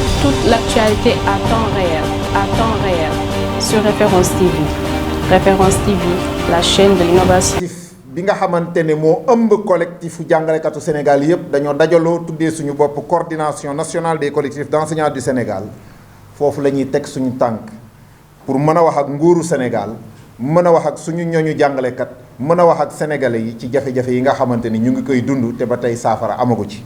toute l'actualité à temps réel, sur Référence TV. Référence TV, la chaîne de l'innovation. bi nga xamante ne moo ëmb collectifu jàngalekatu Sénégal yëpp dañoo dajaloo tuddee suñu bopp coordination nationale des collectifs d'enseignants du Sénégal foofu la ñuy teg suñu tànk pour mën a wax ak nguuru Sénégal mën a wax ak suñu ñooñu jàngalekat mën a wax ak sénégalais yi ci jafe-jafe yi nga xamante ni ñu ngi koy dund te ba tey saafara amagu ci.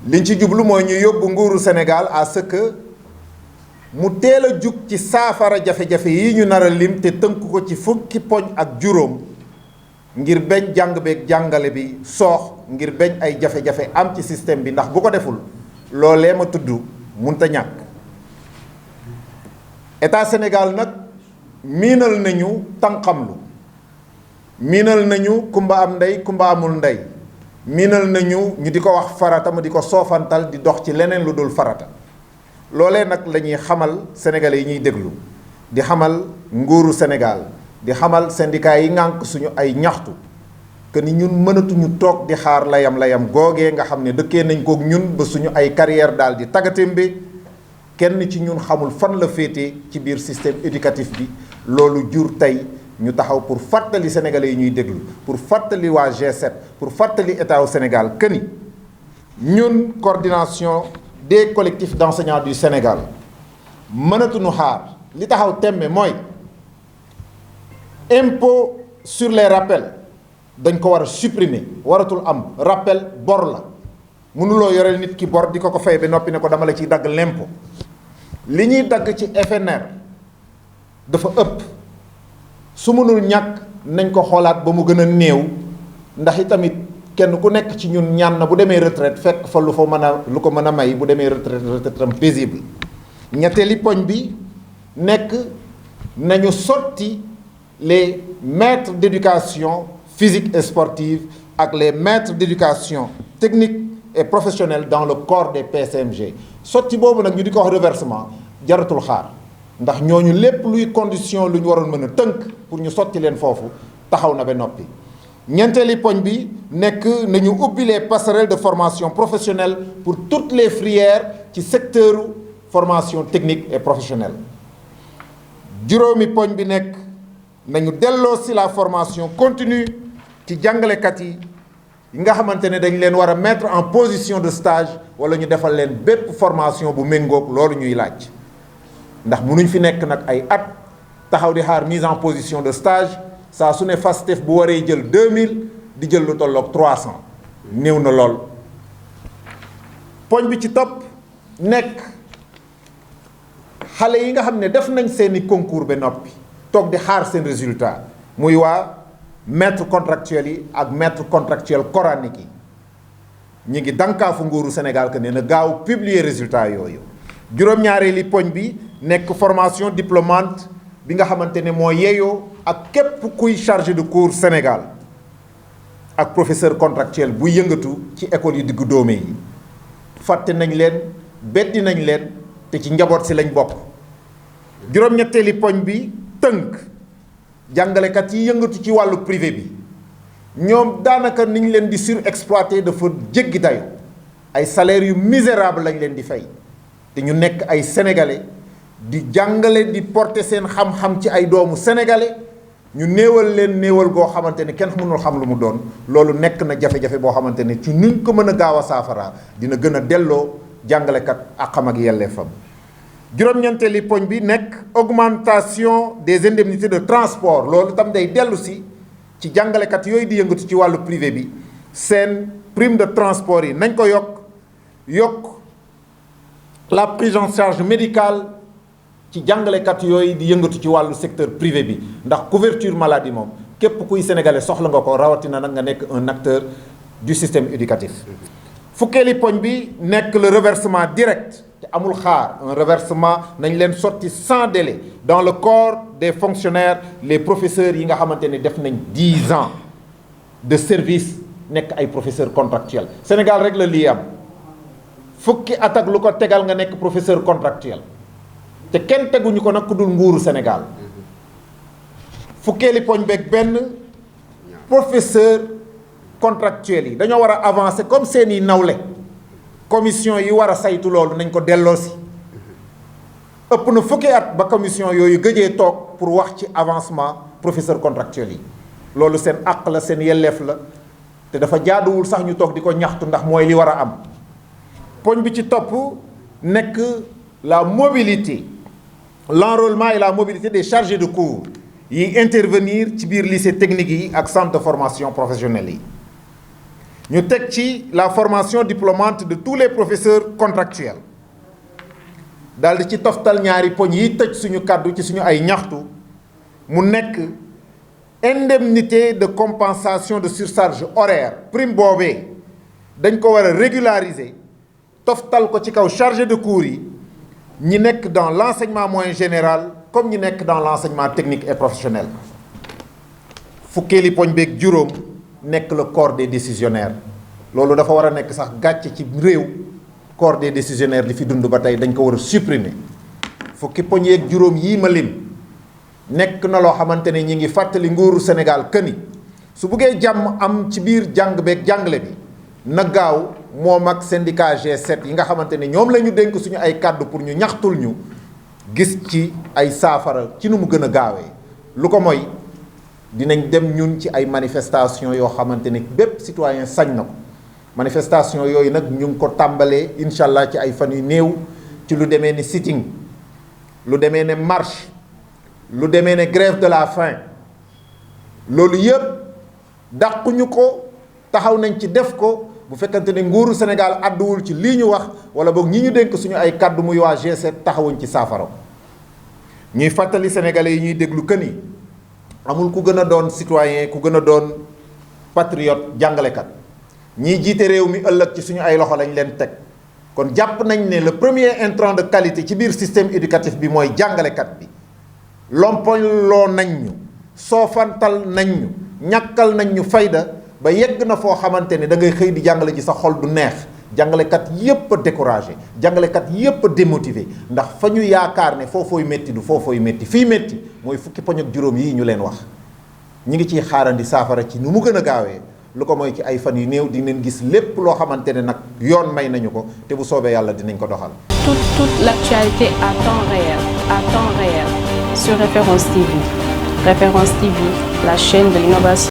liñ ci jublu mooy ñu yóbbu nguuru Sénégal à ce que mu teel a jug ci saafara jafe-jafe yi ñu nar a lim te tënk ko ci fukki poñ ak juróom ngir beñ jàng beeg jàngale bi soox ngir beñ ay jafe-jafe am ci système bi ndax bu ko deful loolee ma tudd munta ñàkk. état Sénégal nag miinal nañu tànqamlu miinal nañu kumba am ndey kumba amul ndey miinal nañu ñu di ko wax farata ma di ko soofantal di dox ci leneen lu dul farata. loolee nag la ñuy xamal sénégalais yi ñuy déglu di xamal nguuru Sénégal di xamal syndicat yi ngànk suñu ay ñaxtu que ni ñun mënatuñu toog di xaar layam googee nga xam ne dëkkee nañ kook ñun ba suñu ay carrière daal di tagatémbe kenn ci ñun xamul fan la féete ci biir système éducatif bi. loolu jur tey ñu taxaw pour fàttali sénégalais yi ñuy déglu pour fàttali waa G7 pour fàttali état wu Sénégal que ni ñun coordination des collectifs d'enseignants du Sénégal mënatuñu xaar li taxaw tembe mooy impôt sur les rappels dañ ko war a supprimer waratul am rappel bor la mënuloo yoreel nit ki bor di ko fay ba noppi ne ko dama la ciy dagg l'impôt li ñuy dagg ci FNR dafa ëpp su mënul ñàkk nañ ko xoolaat ba mu gën a néew ndax itamit kenn ku nekk ci ñun ñaan na bu demee retraite fekk fa lu ko mën a may bu demee retraite am paisible. ñetteeli poñ bi nekk nañu sotti les maîtres d'éducation physique et sportive ak les maîtres d'éducation technique et professionnelle dans le corps des PCMG sotti boobu nag ñu di ko wax reversement jaratul xaar ndax ñooñu lépp luy condition lu ñu waroon mën a tënk pour ñu sotti leen foofu taxaw na ba noppi. ñeenteeli poñ bi nekk nañu ubbi les passerelles de formation professionnelle pour toutes les filières ci secteur formation technique et professionnelle. juróomi poñ bi nekk nañu delloo si la formation continue ci jàngalekat yi nga xamante ne dañ leen war a mettre en position de stage wala ñu defal leen bépp formation bu méngoog loolu ñuy laaj ndax mënuñ fi nekk nag ay at taxaw di xaar mise en position de stage. saa su ne FASTEF bu waree jël 2000 di jël lu tolloog 300 néew na lool. poñ bi ci topp nekk xale yi nga xam ne def nañ seeni concours ba noppi toog di xaar seen résultat muy waa maître contractuel yi ak maître contractuel coranique yi ñi ngi dankaafu nguuru Sénégal que ne na gaaw publier résultat yooyu. juróom-ñaareeli poñ bi nekk formation diplômante bi nga xamante ne moo yeeyoo ak képp kuy chargé de cours Sénégal ak professeur contractuel buy yëngatu ci école yu diggu dóome yi fàtte nañ leen beddi nañ leen te ci njaboot si lañ bokk. juróom-ñetteeli poñ bi tënk jàngalekat yi yëngatu ci wàllu privé bi ñoom daanaka niñ leen di surexploité dafa jéggi dayo ay salaires yu misérable lañ leen di fay te ñu nekk ay sénégalais di jàngale di porter seen xam-xam ci ay doomu sénégalais ñu néewal leen néewal goo xamante ne kenn mënul xam lu mu doon loolu nekk na jafe-jafe boo xamante ne ci nuñ ko mën a gaaw a saafara dina gën a delloo jàngalekat ak xam ak yelleefam. juróom-ñeenteeli poñ bi nekk augmentation des indemnités de transport loolu tam day dellu si ci jàngalekat yooyu di yëngatu ci wàllu privé bi seen prime de transport yi nañ ko yokk la prise en charge médicale ci jàngalekat yooyu di yëngatu ci wàllu secteur privé bi ndax couverture maladie moom képp kuy sénégalais soxla nga ko rawatina nag nga nekk un acteur du système éducatif. fukkeeli poñ bi nekk le reversement direct te amul xaar un reversement nañ leen sotti sans délai dans le corps des fonctionnaires les professeurs yi nga xamante ne def nañ 10 ans de service nekk ay professeurs contractuels Sénégal rek la lii am fukki at ak lu ko tegal nga nekk professeur contractuel te kenn teguñu ko nag ku dul nguuru Sénégal. fukkeeli poñ beeg benn professeur contractuels yi dañoo war a avancer comme seeni nawle commission yi war a saytu loolu nañ ko delloosi ëpp na fukki at ba commission yooyu gëjee toog pour wax ci avancement professeur contractuel yi loolu seen àq la seen yelleef la te dafa jaaduwul sax ñu toog di ko ñaxtu ndax mooy li war a am poñ bi ci topp nekk la mobilité l'enrôlement et la mobilité des chargés de cours yi intervenir ci biir lycée technique yi ak centre de formation professionnelle yi ñu teg ci la formation diplômante de tous les professeurs contractuels daal di ci toftal ñaari poñ yi tëj suñu kàddu ci suñu ay ñaxtu mu nekk indemnité de compensation de surcharge horaire prime boobee dañ ko war a régulariser toftal ko ci kaw chargé de cours yi ñi nekk dans l'enseignement moyen général comme ñi nekk dans l'enseignement technique et professionnel fukkeeli poñ beeg juróom nekk le corps des décisionnaires loolu dafa war a nekk sax gàcce ci réew corps des décisionnaires li fi dund ba tey dañ ko war a supprimer fukki poñ yeeg juróom yii ma lim nekk na loo xamante ne ñi ngi fàttali nguuru Sénégal këni su buggee jàmm am ci biir jàng beeg jàngale bi na gaaw moom ak syndicat G7 yi nga xamante ne ñoom la ñu dénk suñu ay kàddu pour ñu ñaxtul ñu gis ci ay saafara ci nu mu gën a gaawee lu ko mooy dinañ dem ñun ci ay manifestation yoo xamante ne bépp citoyen sañ na ko manifestation yooyu nag ñu ngi ko tàmbalee incha allah ci ay fan yu néew ci lu demee ni sitting lu demee ne marche lu demee ne grève de la faim loolu yëpp dàquñu ko taxaw nañ ci def ko bu fekkante ne nguuru Sénégal àdduwul ci lii ñu wax wala boog ñi ñu dénk suñu ay kàddu muy waa G7 taxawuñ ci saafara ñuy fàttali sénégalais yi ñuy déglu kën yi amul ku gën a doon citoyen ku gën a doon patriote jàngalekat ñiy jiite réew mi ëllëg ci suñu ay loxo lañ leen teg kon jàpp nañ ne le premier intrant de qualité ci biir système éducatif bi mooy jàngalekat bi lompoñloo nañ ñu soofantal nañ ñu ñàkkal nañ ñu fayda ba yegg na foo xamante ne da ngay xëy di jàngale ji sa xol du neex jàngalekat yépp a découragé jàngalekat yépp a démotivé ndax fa ñu yaakaar ne foofooy métti du foofooy métti fii métti mooy fukki poñ ak juróom yii ñu leen wax ñi ngi ciy xaarandi saafara ci nu mu gën a gaawee lu ko mooy ci ay fan yu néew di leen gis lépp loo xamante ne nag yoon may nañu ko te bu soobee yàlla dinañ ko doxal. Toute l'actualité à temps réel sur Référence TV. Référence TV, la chaîne de l'innovation.